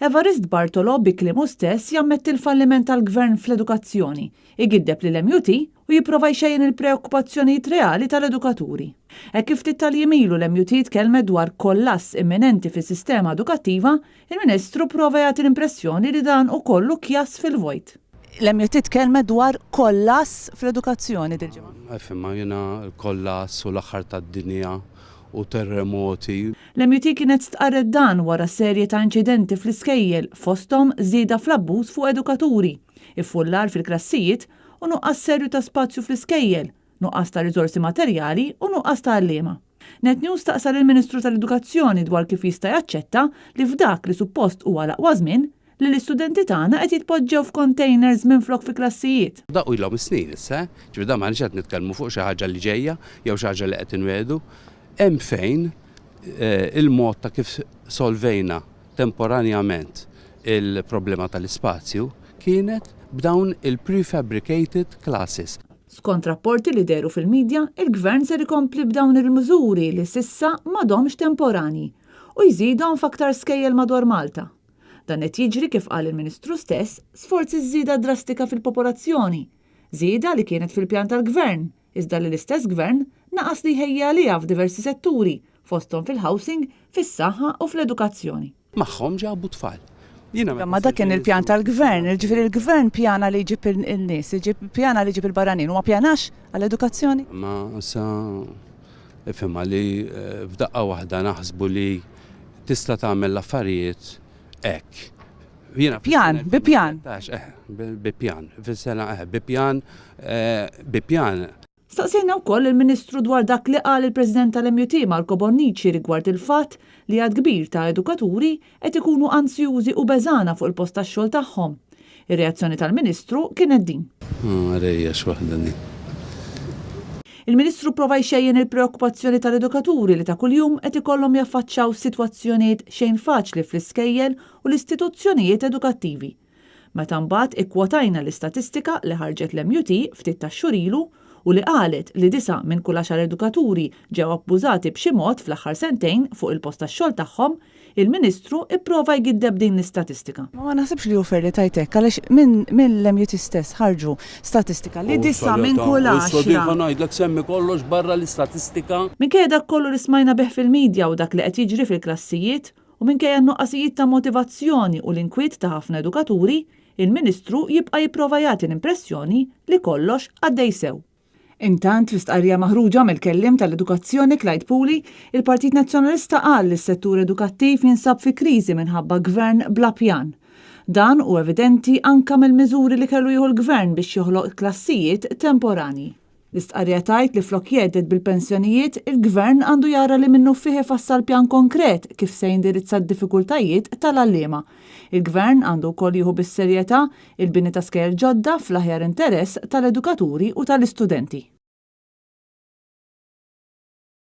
Evarist Bartolo bi kliemu stess jammetti l-falliment tal-Gvern fl-edukazzjoni, igiddeb lill-MUT u jipprova jxejjen il-preokkupazzjonijiet reali tal-edukaturi. Hekk kif ftit tal-jiem ilu l-MUT tkellmet dwar kollass imminenti fis-sistema edukattiva, il-Ministru prova jagħti l-impressjoni li dan hu kollu kjass fil-vojt. L-MUT tkellmet dwar kollass fl-edukazzjoni dil-ġimgħa. Ifhem, jiena l-kollass u l-aħħar tad-dinja u terremoti. L-MUT kienet stqarret dan wara serje ta' inċidenti fl-iskejjel fosthom żieda fl-abbuż fuq edukaturi, iffullar fil-klassijiet u nuqqas serju ta' spazju fl-iskejjel, nuqqas ta' riżorsi materjali u nuqqas ta' għalliema. Net News staqsa lill-Ministru tal-Edukazzjoni dwar kif jista' jaċċetta li f'dak li suppost huwa l-aqwa żmien, li l-istudenti tagħna qed jitpoġġew f'containers minflok fi klassijiet. Daqqu ilhom is-snin issa, eh? Ġifieri dan m'aħniex qed nitkellmu fuq xi ħaġa li ġejja jew xi ħaġa li qed inwiegħdu. Hemm fejn il-mod ta' kif solvejna temporanjament il-problema tal-ispazju kienet b'dawn il-prefabricated classes. Skont rapporti li dehru fil-midja, il-Gvern ser ikompli b'dawn il-miżuri li s'issa m'għadhomx temporanji u jżidhom f'aktar skejjel madwar Malta. Dan qed jiġri kif qal il-Ministru stess sforz iż-żieda drastika fil-popolazzjoni, żieda li kienet fil-pjan tal-Gvern, iżda li l-istess Gvern naqas li jħejji għaliha f'diversi setturi, fosthom fil-housing, fis-saħħa u fl-edukazzjoni. Magħhom ġabu tfal. Jiena meta Ma dak kien il-pjan tal-Gvern, jiġifieri l-Gvern pjana li jġib in-nies, pjana li jġib il-barranin u ma pjanax għall-edukazzjoni? Ma issa ifhimha li f'daqqa waħda naħsbu li tista' tagħmel l-affarijiet hekk. Jiena Pjan, bi pjan. Eh, bi pjan, fis-sena eh, bi pjan, eh, bi pjan. Staqsejna wkoll lill-Ministru dwar dak li qal il-President tal-MUT Marco Bonnici rigward il-fatt li għadd kbir ta' edukaturi qed ikunu anzjużi u beżgħana fuq il-post tax-xogħol tagħhom. Ir-reazzjoni tal-Ministru kienet din. Rejja x'waħda din. Il-Ministru pprova jxejjen il-preokkupazzjoni tal-edukaturi li ta' kuljum qed ikollhom jaffaċċaw sitwazzjonijiet xejn faċli fl-iskejjel u l-istituzzjonijiet edukattivi. Meta mbagħad ikkwotajna l-istatistika li ħarġet l-MUT ftit tax-xhur ilu u li qalet li disgħa minn kull għaxar edukaturi ġew abbużati b'xi mod fl-aħħar sentejn fuq il-post tax-xogħol tagħhom, il-Ministru pprova jgiddeb din l-istatistika. Ma ma naħsibx li hu fair li tgħid hekk għaliex mill-MUT stess ħarġu statistika li disgħa minn kull għaxra. Issa ngħidlek semmi kollox barra l-istatistika. Minkejja dak kollu li smajna bih fil-media u dak li qed jiġri fil-klassijiet, U minkejja n-nuqqasijiet ta' motivazzjoni u l-inkwiet ta' ħafna edukaturi, il-Ministru jibqa' jipprova jagħti l-impressjoni li kollox għaddej sew. Intant, fi stqarrija maħruġa mill-kelliem tal-Edukazzjoni Clyde Puli, il-Partit Nazzjonalista qal li s-settur edukattiv jinsab fi kriżi minħabba Gvern bla pjan. Dan hu evidenti anke mill-miżuri li kellu jieħu l-Gvern biex joħloq klassijiet temporanji. L-istqarrija tgħid li flok jgħedded bil-pensjonijiet, il-Gvern għandu jara li minnufih ifassal pjan konkret kif se jindirizza d-diffikultajiet tal-għalliema. Il-Gvern għandu wkoll jieħu bis-serjetà il-bini ta' skejjel ġodda fl-aħjar interess tal-edukaturi u tal-istudenti.